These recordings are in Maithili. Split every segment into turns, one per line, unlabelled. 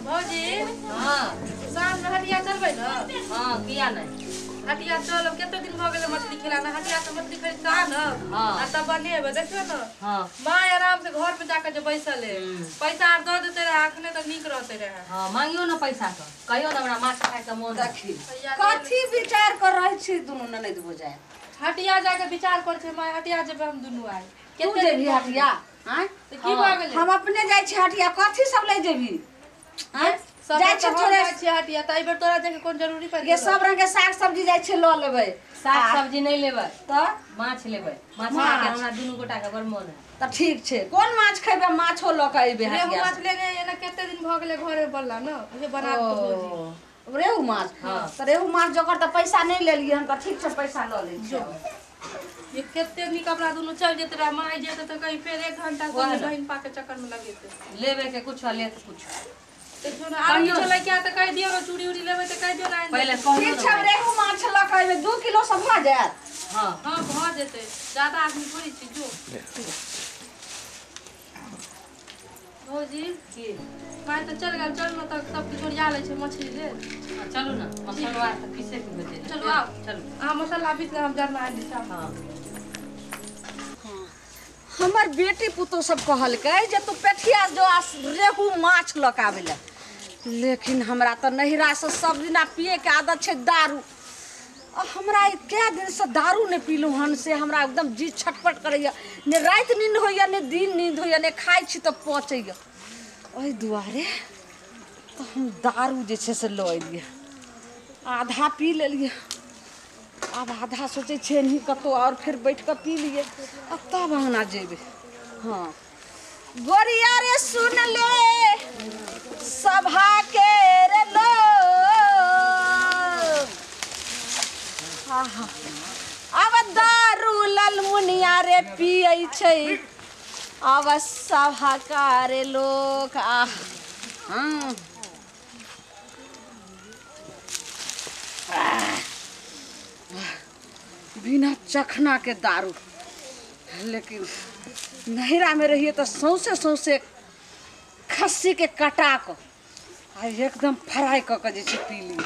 भौजी हां साँझ में हटिया चलबै न?
हां किया नहीं,
हटिया चलब। कते दिन भऽ गेलै मछली खेला ना, हटिया से मछली खरीद कऽ आनब आ तब बनेबै। देखियौ न
हां
माँ आराम से घर में जाके जे बैसल है, पैसा आर दऽ देते रहे अखने तऽ नीक रहते रहे।
हां मांगियो न पैसा के, कहियो न हमरा माछ खाय के मोन।
देखी कथी विचार कर रहल छी दुनू ननद भौजाइ?
हटिया जाके विचार कर छै माँ, हटिया जेबै हम दुनू आइ।
तू जेबही हटिया? आँय
तऽ की भऽ गेलै?
हम अपने जाइ छी हटिया। कथी सब ले जेबही? आँय जाइ छै थोड़े
हटिया तऽ एहि बेर तोरा जाके कोन जरूरी पड़ि
गेल? सब रंग के साग सब्जी जाइ छै लऽ लेबै।
साग सब्जी नहीं लेबै
तऽ
माछ लेबै। माछ खाय के हमरा दुनू गोटा के बड़ मोन है।
तऽ ठीक छै, कोन माछ खेबै? माछो लऽ के अयबै
हटिया। रेहू माछ लेने एना कते दिन भऽ गेलै घरे बनला न, उहे बना के भौजी।
रेहू माछ? तऽ रेहू माछ जोकर तऽ पैसा नहीं लेलियै हम, तऽ ठीक छै पैसा लऽ लै छियै।
ये कते नीक अपना दुनू चल जेते रहे, माँ जेते तऽ कहीं फेर 1 घंटा बहिन पा के चक्कर में लगेते।
लेबे के कुछ ले के कुछ
देखियौ न, आर किछो लैके आ तऽ कहि दियौ न, चूड़ी उड़ी लेबै तऽ कहि दियौ न।
पहिले कहू
ठीक छै, रेहू माछ लऽ के अयबै। 2 किलो से भऽ जायत?
हां
हां भऽ जेतै, ज्यादा आदमी थोड़ी छी। जो भौजी
की
माय तऽ चल गेल, चल न तऽ सब किछु ओरिया लै छै मछली लेल।
चलू न, मसलवा तऽ पीसे के होतै।
चलू आउ,
चलू
अहाँ मसल्ला पीस ले, हम जरना आनि दै।
हां
हमर बेटी पुतोह सब कहलकै जे तू पेठिया जो रेहू माछ लऽ के आबै लए, लेकिन हमरा तऽ नैहरासँ सब दिना पियैके आदत छै दारू। आ हमरा कए दिनसँ दारू नहि पीलहुँ हन, से हमरा एकदम जी छटपट करैए। ने राति नींद होइए ने दिन नींद होइए, ने खाइ छी तऽ पचैए। ओहि दुआरे तऽ हम दारू जे छै से लऽ एलियै, आधा पी लेलियै। आब आधा सोचै छियै एनही कतहु आओर फेर बैठ कऽ पी लियै आ तब अङ्गना जेबै। हँ गोरिया रे सुन ले सभा के रे लोग, आब दारू ललमुनिया रे पियै छै, आब सभा का रे लोक। आह हँ बिना चखना के दारू। लेकिन नैहरा में रहिए तऽ सौंसे सौंसे खस्सी के कटा कऽ आ एकदम फ्राई कऽ के जे छै पी ली।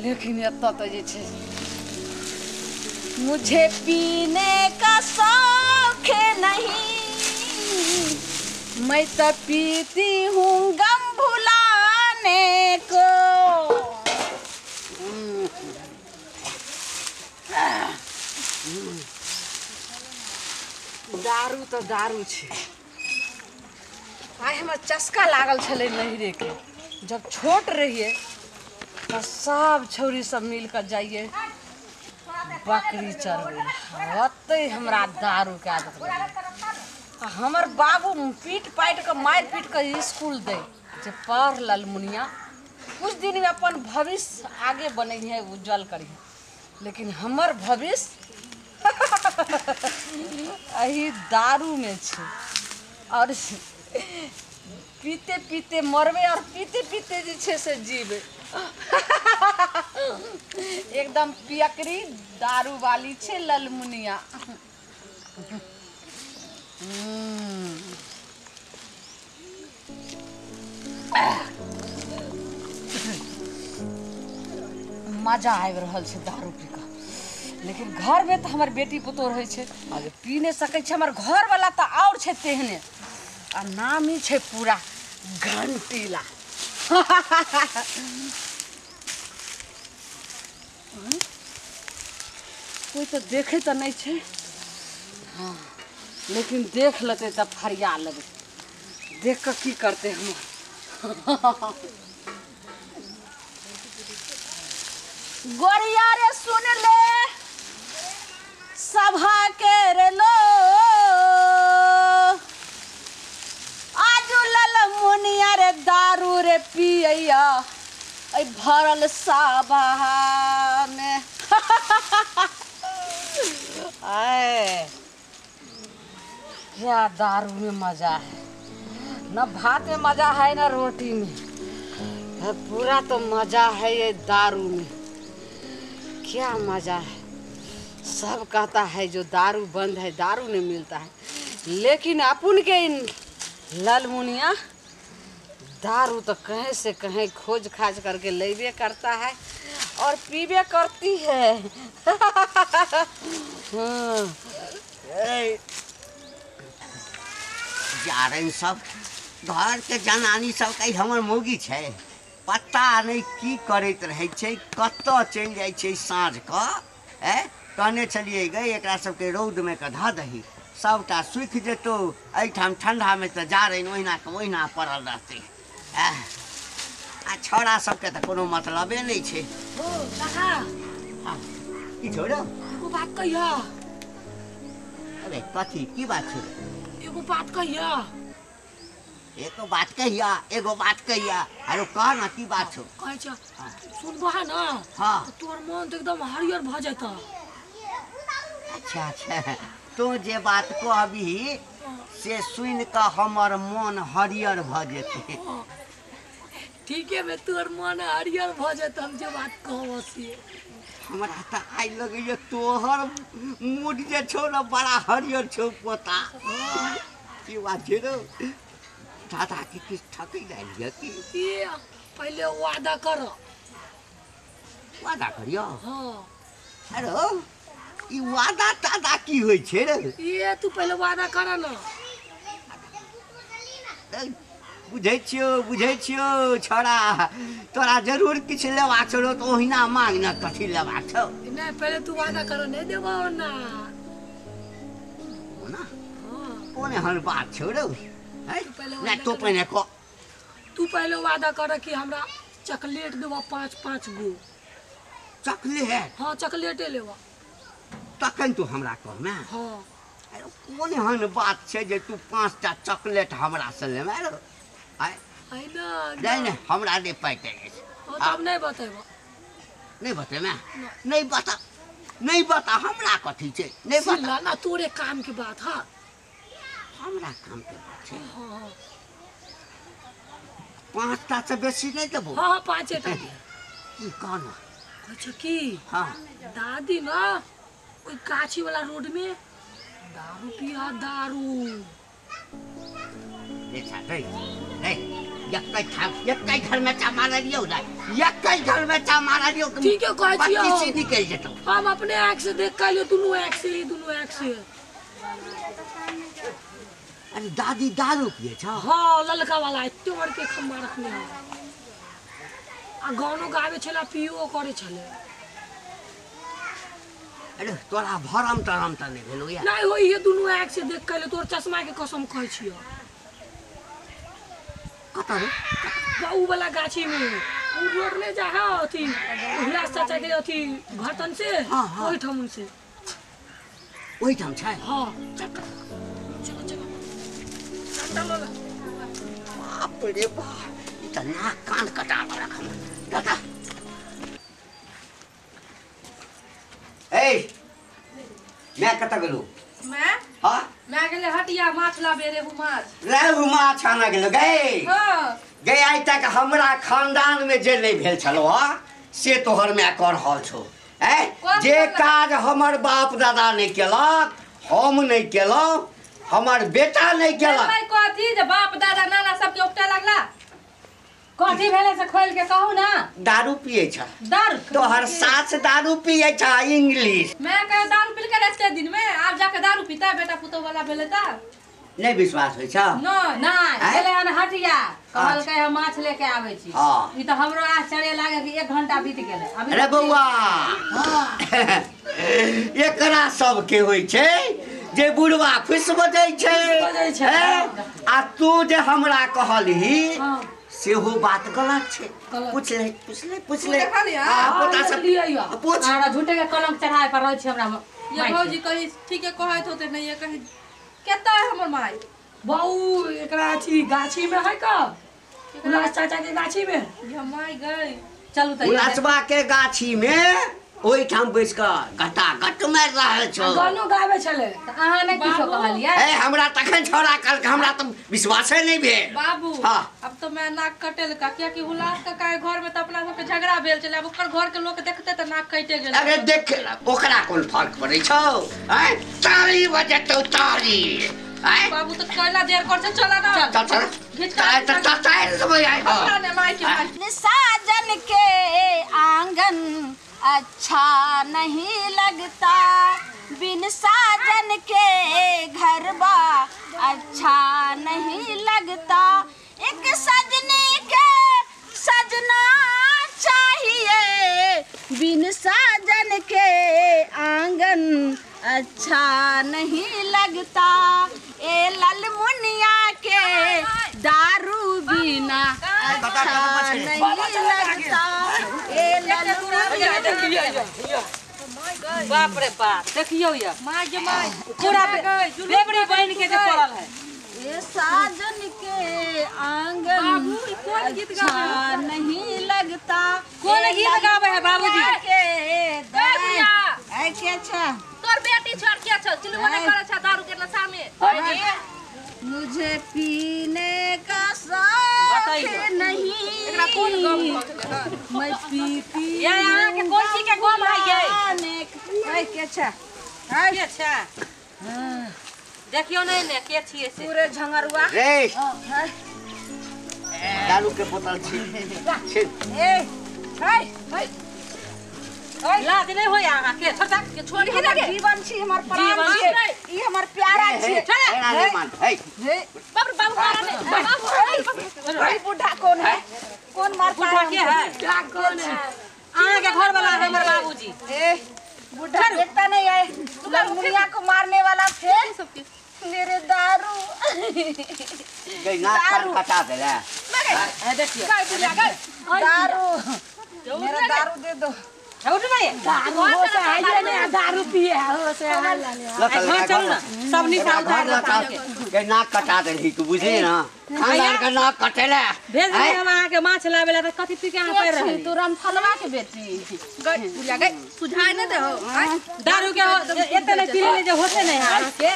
लेकिन एतऽ तऽ जे छै मुझे पीने का शौक नहीं, मैं तो पीती हूँ गम भुलाने को। दारू तऽ दारू छै। आइ हमरा चस्का लागल छलै नैहरेके। जब छोट रहियै तऽ सब छौरी सब मिल कऽ जाइए बकरी चरबै, ओतहि हमरा दारूके आदत लगलै। आ हमर बाबू पीट पाटि कऽ मारि पीट कऽ इसकुल दै जे पढ़ ललमुनिया, कुछ दिनमे अपन भविष्य आगे बनैहे, उज्जवल करिहे। लेकिन हमर भविष्य एही दारूमे छै। और पीते पीते मरबै और पीते पीते जे छै से जीबै। एकदम पियकरी दारू वाली छै ललमुनिया। मजा आबि रहल छै दारू पी कऽ। लेकिन घरमे तऽ हमर बेटी पुतोह रहै छै, पी नहि सकै छै। हमर घरवला तऽ आओर छै तेहने, आ नामी छै पूरा घंटीला। कोइ तऽ देखै तऽ नहि छै, हँ लेकिन देख लेतै तऽ फरिया लेबै। देख कऽ की करतै हमर। गोरिया रे सुन ले सभा के रे लो, आजू ललमुनिया रे दारू रे पियैया एहि भरल सभा में। आए क्या दारू में मजा है, न भात में मजा है न रोटी में, पूरा तो मजा है ये दारू में। क्या मजा है। सब कहता है जो दारू बंद है, दारू नहीं मिलता है, लेकिन अपन के इन ललमुनिया दारू तो कहीं से कहीं खोज खाज करके लेबे करता है और पीबे करती है।
जारन सब घर के जनानी सब कहीं हमर मौगी छै, पता नहीं की करैत रहै छै, कतऽ चलि जाइ छै साँझ कऽ। कहने छलियै गई एकरा सबके रौदमे कऽ धऽ दही, सबटा सूखि जेतौ, एहिठाम ठंडामे तऽ जारनि ओहिना के ओहिना पड़ल रहतै। आ छौड़ा सबके तऽ कोनो मतलबे नहि छै।
काका
की छौड़ा
एगो बात कहिया।
अरे कथी की बात छै?
एगो बात कहिया।
एगो बात कहिया, एगो बात कहिया। अरे कह ना की बात छौ?
कहै छ सुनबह ना।
हाँ
तोहर मन तऽ एकदम हरियर भऽ जेतौ।
अच्छा अच्छा, तू जे बात कहबी से सुनि कऽ हमर मन हरियर भऽ जेतै।
ठीके में तोहर मन हरियर भऽ जेतै हम जे बात कहबऽ से।
हमरा तऽ आइ लगैए तोहर मूड जे छौ ने बड़ा हरियर छौ पोता। की बात छै रौ? दादा के किछु ठकै लागि की?
पहिले वादा कर।
वादा करियौ?
हाँ।
अरे ई वादा तादा की होइ छै रे?
ये तू पहिले वादा कर ना।
बुझै छियौ, बुझै छियौ छौड़ा, तोरा जरूर किछु लेबाक छौ तऽ ओहिना मांग ना, कथी लेबाक छौ?
नहीं पहिले तू वादा कर, नहीं देबो ना।
ओना कोन एहन बात छौ रौ? नहीं तो पहिने कह।
तू पहिले वादा कर कि हमरा चॉकलेट देबो 5-5 गो।
चॉकलेट?
हाँ चॉकलेटे लेबो।
तखन तू हमरा कहमे?
हाँ।
अरे कोन एहन बात छै जे तू 5टा चॉकलेट हमरा से लेबै रौ? आय नहीं नहीं हमरा नहीं पाइ अछि।
तब नहीं बतेबो।
नहीं बतेबै? नहीं बता, नहीं बता, हमरा कथी छै? नहीं बता
ना तोरे काम के बात। हाँ
हमरा काम के बात छै।
हाँ
5टा से बेसी नहीं देबो।
हाँ 5टा।
की कहना?
अच्छा की?
हाँ
दादी ना ओई गाछी वाला रोड में दारू पिया दारू।
एकै घर में चा मारलियौ ना, एकै घर में चा मारलियौ।
ठीक है कहै छियौ।
पच्चीस निकलि जेतौ।
हम अपने आँख से देख के लियौ, दुनू आँख से, दुनू आँख से।
अरे दादी दारू पिए छ?
हाँ ललका वाला एते बड़के खम्बा रखने है। आ गानो गावे छला, पियो करे छले।
अरे तोरा भरम तरम तऽ नहि भेलौ या?
नहीं होई, ये दुनू आँख से देख के लियौ, तोर चश्मा के कसम कहै छियौ।
कतऽ रे?
ऊ वाला गाछी में, ऊ रोड नहीं जा है अथी हुलास चाचा के अथी घरतन से।
हाँ।
ओहिठाम से।
ओहिठाम छै?
हाँ चलो चलो चलो।
बाप रे बाप, ई तऽ नाक कान कटा देलक हमर। दादा ए मैं कतऽ गेलौ?
मैं?
हाँ
मैं गेलै हटिया माछ लाबे, रेहू माछ।
रेहू माछ आनऽ गेलौ गई?
हाँ।
गई आइ तक हमरा खानदान में जे नहीं भेल छलौ हँ से तोहर my कऽ रहल छौ। जे काज हमर बाप दादा नहीं केलक, हम नहीं केलहुँ, हमर बेटा नहीं केलक।
कथी जे बाप दादा नाना सबके उपटे लगला?
कथी भेलै से खोल के कहू ना।
दारू पिए छ
दारू?
तोहर सास दारू पिए छ इंग्लिश।
मैं कहे दारू पी के एते दिन में आब जाके दारू पीता बेटा पुतोह वाला भेलै त
नहीं विश्वास होइ छ?
नहीं नहीं गेलै हन हटिया, कहलकै हम माछ लेके आबै छी।
हाँ।
ई तऽ हमरो आश्चर्य लागे कि 1 घंटा बीत गेलै।
अरे बौआ एकरा सबके होइ छै जे बुढ़वा फुस बजै छै, आ तू जे हमरा कहलही सेहो बात गलत छै। पूछ ले, पूछ ले, पूछ ले।
हां
पोता सब पूछ।
हमरा झूठे के कलंक चढ़ाए पर रहल छै हमरा।
ये भौजी कही ठीके कहैत होते नहीं, ये कही केता है हमर माई
बाऊ एकरा अथी गाछी में है का उलास चाचा के गाछी में।
ये माई गई
चलू त
उलासबा के गाछी में ओहिठाम बैस क गटा गट मारि रहल छौ,
गानो गाबै छले।
त अहाँ नै किछो कहलियै?
ए हमरा तखन छौड़ा कहलक, हमरा त विश्वासे नै भेल
बाबू।
हाँ।
अब तो मैं नाक कटेल का, कियाकि हुलास काका के घर में त अपना सबके झगड़ा भेल छले, अब ओकर घर के लोग देखते त नाक कटे गेल।
अरे देख ओकरा कोन फर्क पड़ै छौ? हैं ताली बजतौ ताली। आय
बाबू तो कैला देर कर छै चला ना
चल चल
घिच
चल चल चल समय आय
हमरा ने माय के माय
साजन के आंगन अच्छा नहीं लगता, बिन साजन के घरबा अच्छा नहीं लगता। एक सजनी के सजना चाहिए, बिन साजन के आंगन अच्छा नहीं लगता। ए ललमुनिया के दारू बिना अच्छा नहीं लगता। ए ललमुनिया
बाप रे बाप देखियो ये
my के my
पूरा बेबड़ी बहन के जे पड़ल है।
ए साजन के आंगन
बाबू कौन गीत गावे
नहीं लगता।
कौन गीत गावे है बाबूजी
के ए के अच्छा
तोर बेटी छोड़ के छ चिलबो नै करे छ दारू के नशा में।
मुझे पीने का शौक नहीं,
एकरा कौन गम भ गेलै हन?
मैं पीती
ये अहाँ के कोन चीज के गम है ये?
ए के अच्छा
के अच्छा देखियो नै ने के छियै से
पूरे झंगरुआ
रे दारू के बोतल छी छी
ए हे हे
लाज नहीं होय अहाँ के छोटा
के छोड़
हमर जीवन छी, हमर प्राण छी, ई हमर प्यारा छी।
ए मान हे
हे
बाप रे बाबू मारा ने बाबू
ई बूढ़ा कौन है? कौन मारता
बूढ़ा
है
के है?
कौन है?
अहाँ के घर वाला है हमर बाबूजी।
ए बूढ़ा देखता नहीं है ललमुनिया को मारने वाला फिर मेरे दारू
गई नाक कान कटा देले।
ए देखियो
गई बुढ़िया गई
दारू, मेरा दारू दे दो।
उठ नहीं
दारू हो से है ने दारू पिए हो से हाल ले
घर चल ना सब निशा उतार
के नाक कटा देलही तू बुझली ना खानदान के नाक कटेले
भेज दे हम अहाँ के माछ लावे ला त कथि पी के अहाँ पैर रहली।
तू रामफलवा के बेटी
गई बुढ़िया गई सुझाय नै दे हो
दारू के एते नै पीले जे होते नै अहाँ के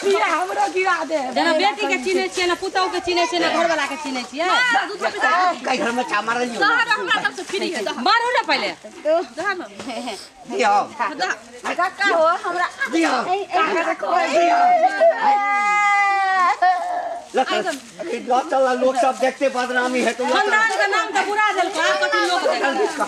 पिए हमरो गिरा दे।
जेना बेटी के चिन्है छियै ना पुतहु के चिन्है छियै ना घरवाला के चिन्है छियै।
कई घर में चा मारल
दहर हमरा तब से फ्री है
मारू ना पहिले
दहर ना
दियो
काका हो हमरा
दियो दियो लत चल लोग सब देखते बदनामी है तो
खानदान के नाम तो बुरा देलको कथि लोग देखते।